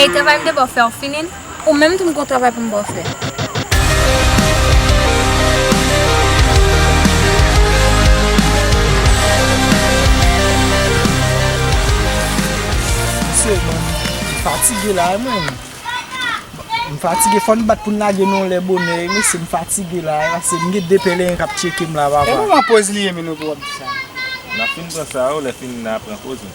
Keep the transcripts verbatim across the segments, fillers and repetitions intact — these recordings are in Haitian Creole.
Travay m te ba w fè, w fini l? Ou menm tou m gon travay pou m ba w fè. Mesye, bon, m fatige la, wi, mwen. M fatige, fò n bat pou n lage nan yon lè bonè, wi, mesye, m fatige la, wi, paske m gen de pèleyen k ap tcheke m la, papa. E kòman poz li ye, men nou pou w ap di sa? N ap fin pran sa, wi, lè fini n a pran poz nou.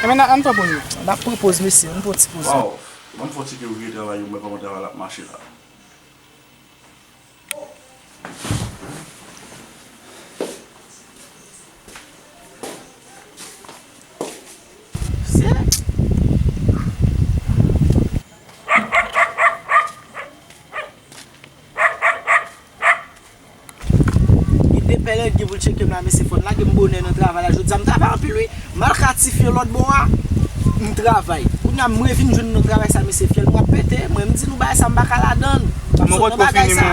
E men, ann pran poz nou. N ap pran poz, mesye, ann pran ti poz nou. Waw. Ban m fè w tcheke ouvriye travay yo, m wè kòman travay la ap mache la. Gen de pèlen ki pou l tcheke m la, mesye, fò n lage m bonè nan travay la. Jodi a, m travay anpil, wi. M al ka ti fè lòt bò a, m travay. Kounye a, m revin jwenn nan travay sa, mesye, fyèl mwen ap pete. Mwen, m di nou bagay sa, m pa ka ladan l. M ap sot nan bagay sa.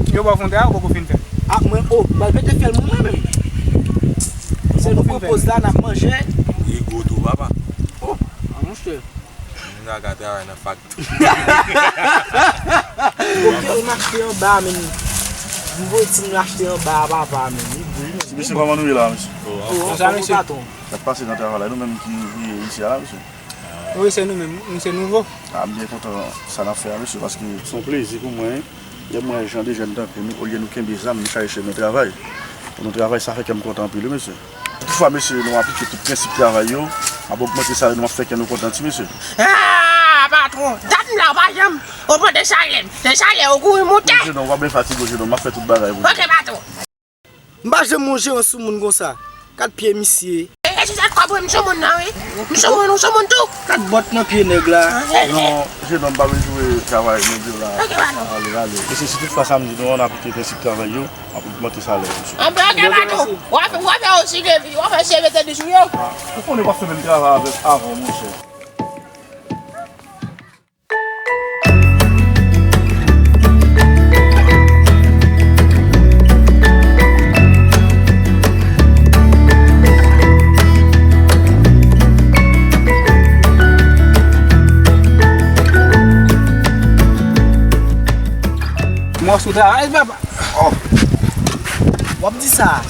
Yo ba w fè yon travay ou poko fin fè? Ah, mwen, oh, m al pete fyèl mwen, mwen menm. Se nou pran poz la, n ap manje. Li gwo tou, papa. Oh, ah, monchè. Moun sa ka travay nan faktori. Ok, m achte anba, men. M voye ti m achte anba a papa, men. Li gwo, men. Ti mesye, kòman nou ye la, mesye? Oh, anfòm, patwon. Sa k pase nan travay la, nou menm ki rive isi a la, mesye? Wi, se nou menm, nou se nouvo. Ah, m byen kontan sa n ap fè a, mesye, paske se yon plezi pou mwen. Lè m wè jan de jèn tankou nou, olye nou kenbe zam, nou chache chemen travay. Pou nou travay, sa fè kè m kontan anpil, wi, mesye. Toutfwa, mesye, nou aplike tout prensip travay yo, ap ogmante salè nou, ap fè kè nou kontan, ti mesye. Ah, patwon, dat m la, ou pa janm ogmante salè m. Se salè ou kouri moute. Jenon, w ap byen fatige, jenon, m ap fè tout bagay pou ou. Ok, patwon. M pa janm wè yon jeran soumoun konsa. Gad pye misye. E, e, se sa k kòb, wi, m soumoun nan, wi. M soumoun, ou soumoun tou. Gad bòt nan pye nèg la. Non, jenon, m pa vle jwe travay, men di la. Ok, patwon. Ale, ale. Mesye, si toutfwa samdi nou an aplike prensip travay yo, ap ogmante salè, mesye. Anben, ok, patwon. W ap, w ap fè osi ke, w ap fè se mete di sou yo. Ah, ou konnen w ap fè menm travay avèk avan, monchè. Mwen sou travay, papa. Oh. W ap di sa.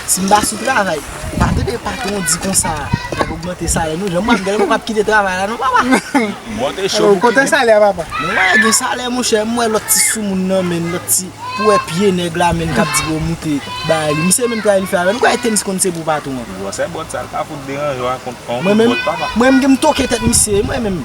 Si m pa sou travay, ou pa tande patwon di konsa, y ap ogmante salè nou. Jan m wè m genlè m p ap kite travay la non, papa. Mwen te cho pou kite. Kote salè a, papa? Mwen gen salè, monchè, m wè lòt ti soumoun nan, men lòt ti pou wè pye nèg la, men k ap di pou moute bagay li. Misye menm travay li fè avè m. M kwè Tenis konn se pou patwon an. Bon, se bòt sa l ka fout deranje w a kont, on kout bòt, papa. Mwen menm, mwen menm m toke tèt misye, mwen menm.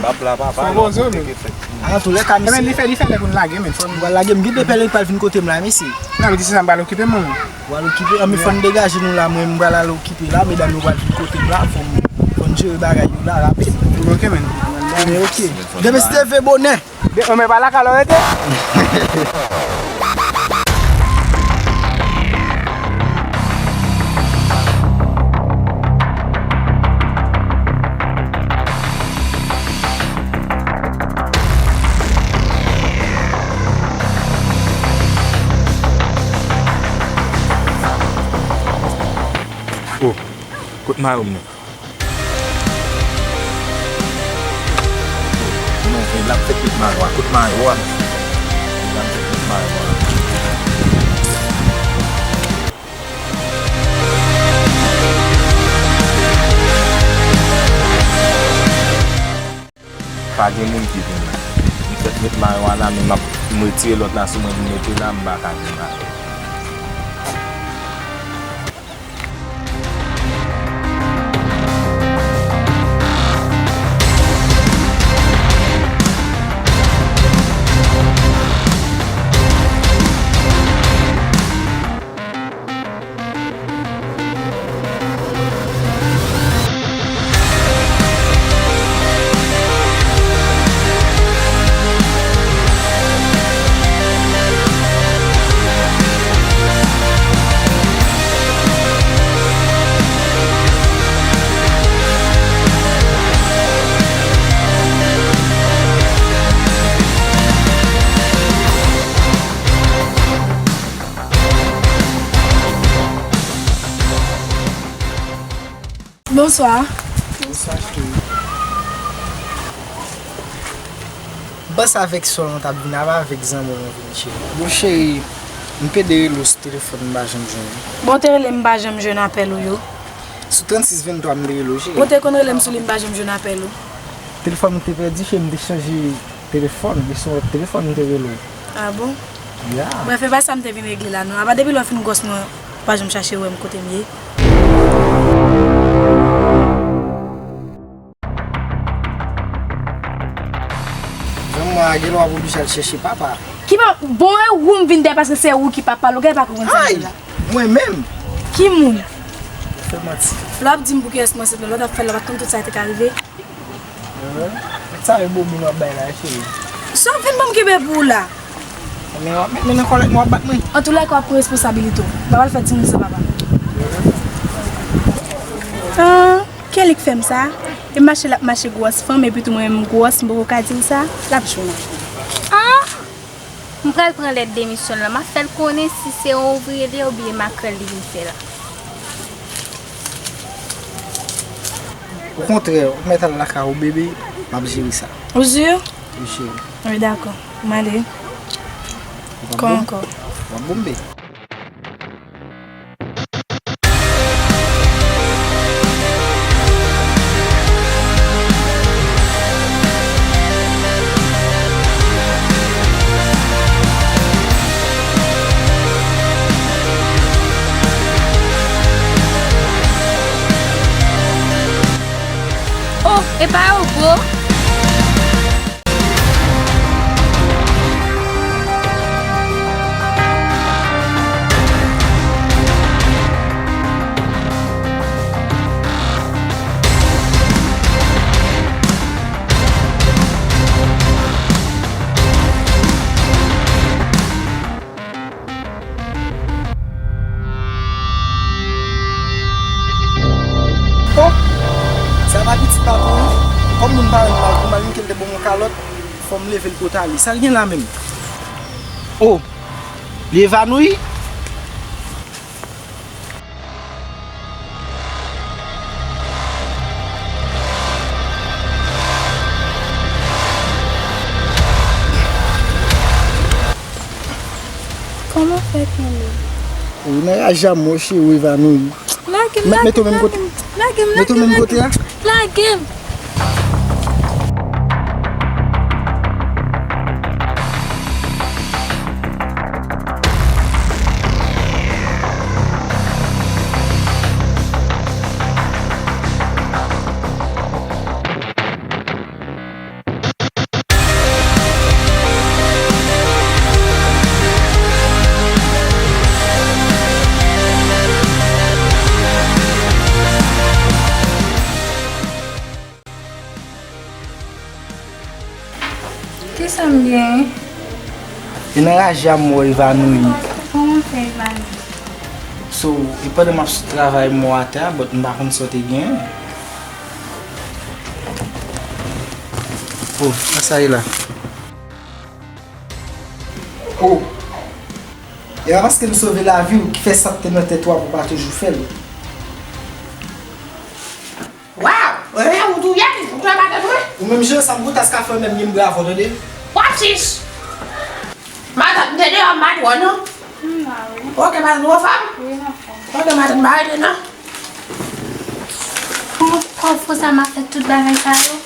Bab la, papa, lòt kote ke fèt. Antoulèka, misye. Li fè, li fè lè pou n lage, men fò n. M pral lage, m gen de pèlen k pral vin kote m la, mesye. Nan, li di se sa m pral okipe, mwen. W al okipe, anben fò n degaje nou la, mwen, m pral al okipe la, medam yo pral vin kote m la, fò n, fò n jere bagay yo la, rapid. Ok, men. Anben, ok. Demen Steve bonè. De, anben pa la ka lò rete. Oh, kot mayo m nan? Non, e l ap fèk met mayo a. Kot mayo a, mesye? E l ap fèk met mayo a. Pa gen moun ki vin la. M fèk met mayo a la, men m ap, m retire lòt la sou mwen, m mete la, m pa ka gen mayo. Bonswa. Bonswa, cheri. Panse avèk sè w lan t ap vin, apa avèk zanmi w lan vin cheri. Bon cheri, m te de rele w sou telefòn, m pa janm jwenn ou. Bon, w te rele m, m pa janm jwenn apèl ou yo. Sou trannsis venntwa m te rele w cheri. Bon, w te konn rele m sou li, m pa janm jwenn apèl ou. Telefòn mwen te pèdi cheri, m te chanje telefòn, e sou yon lòt telefòn m te rele w. Ah bon? Ya. Brèf, e pa sa m te vin regle la non. Apa depi lè w fin gwòs mwen, ou pa janm chache wè m kote m ye. Vrèman, a gen lè w ap oblije al chèche papa. Ki pa, bon, e ou m vin dèyè paske se ou ki papa l, ou gen pa konprann sa m di la. Mwen menm? Ki moun? Fè manti. Lè w ap di m pou kiyès m ansent lan, lè w t ap fè l, w pa t konn tout sa te ka rive. Sa e bobin w ap bay la, cheri. Sa w ap vin ban m kenbe pou ou la? Men w ap met men nan kòlèt mwen, w ap bat mwen. Antoulèka, w ap pran responsabilite w. M pa pral fè timoun san papa. Ah, Kelly k fè m sa. E mache l ap mache gwòs fanm, epi tou mwen menm m gwòs, m poko ka di l sa. L ap jwenn. Ah! M pral pran lèt demisyon l lan, m ap fè l konnen si se yon ouvriye li ye oubyen makrèl li vin fè la. Okontrè, ou mèt al lakay ou, bebe, m ap jere sa. Ou si? Wi, cheri. Wi, dakò. M ale. Ou p ap Kò bon? Ankò. W ap bonbe. Oh, e pa yo gwo? Oh, sa pa pitit pa tou non. Kòm moun pa renmen mal pou mal, m kite l te ban m yon kalòt, fò m leve l pou t ale. Sa l gen la menm? Oh, li evanouyi? Kòman fè kenbe? Ou nan raj a mò, cheri, ou evanouyi. Lage m, lage m, lage m, lage m, lage m, lage m. Kisa m genyen? E nan raje a m wè w evanouyi. Kòman m fè evanouyi? So, e pandan m ap sot travay m wè w atè a, but m pa konn sa w te genyen. Oh, sa sa ye la? Oh. E pa paske m sove lavi w ki fè sa k te nan tèt ou a pou w pa toujou fè l. Waw! Ou touye m, ou touye matant mwen? Ou menm jan sa m konn ta s ka fè menm gen m bravo, tande? W ap sis! Matant m te deyò, m pa t wè w non. M la wi. Ok, matant ou anfòm? Wi, m anfòm. Ok, matant m pa rete non. Kòman kòb fou sa m ap fè tout bagay sa yo?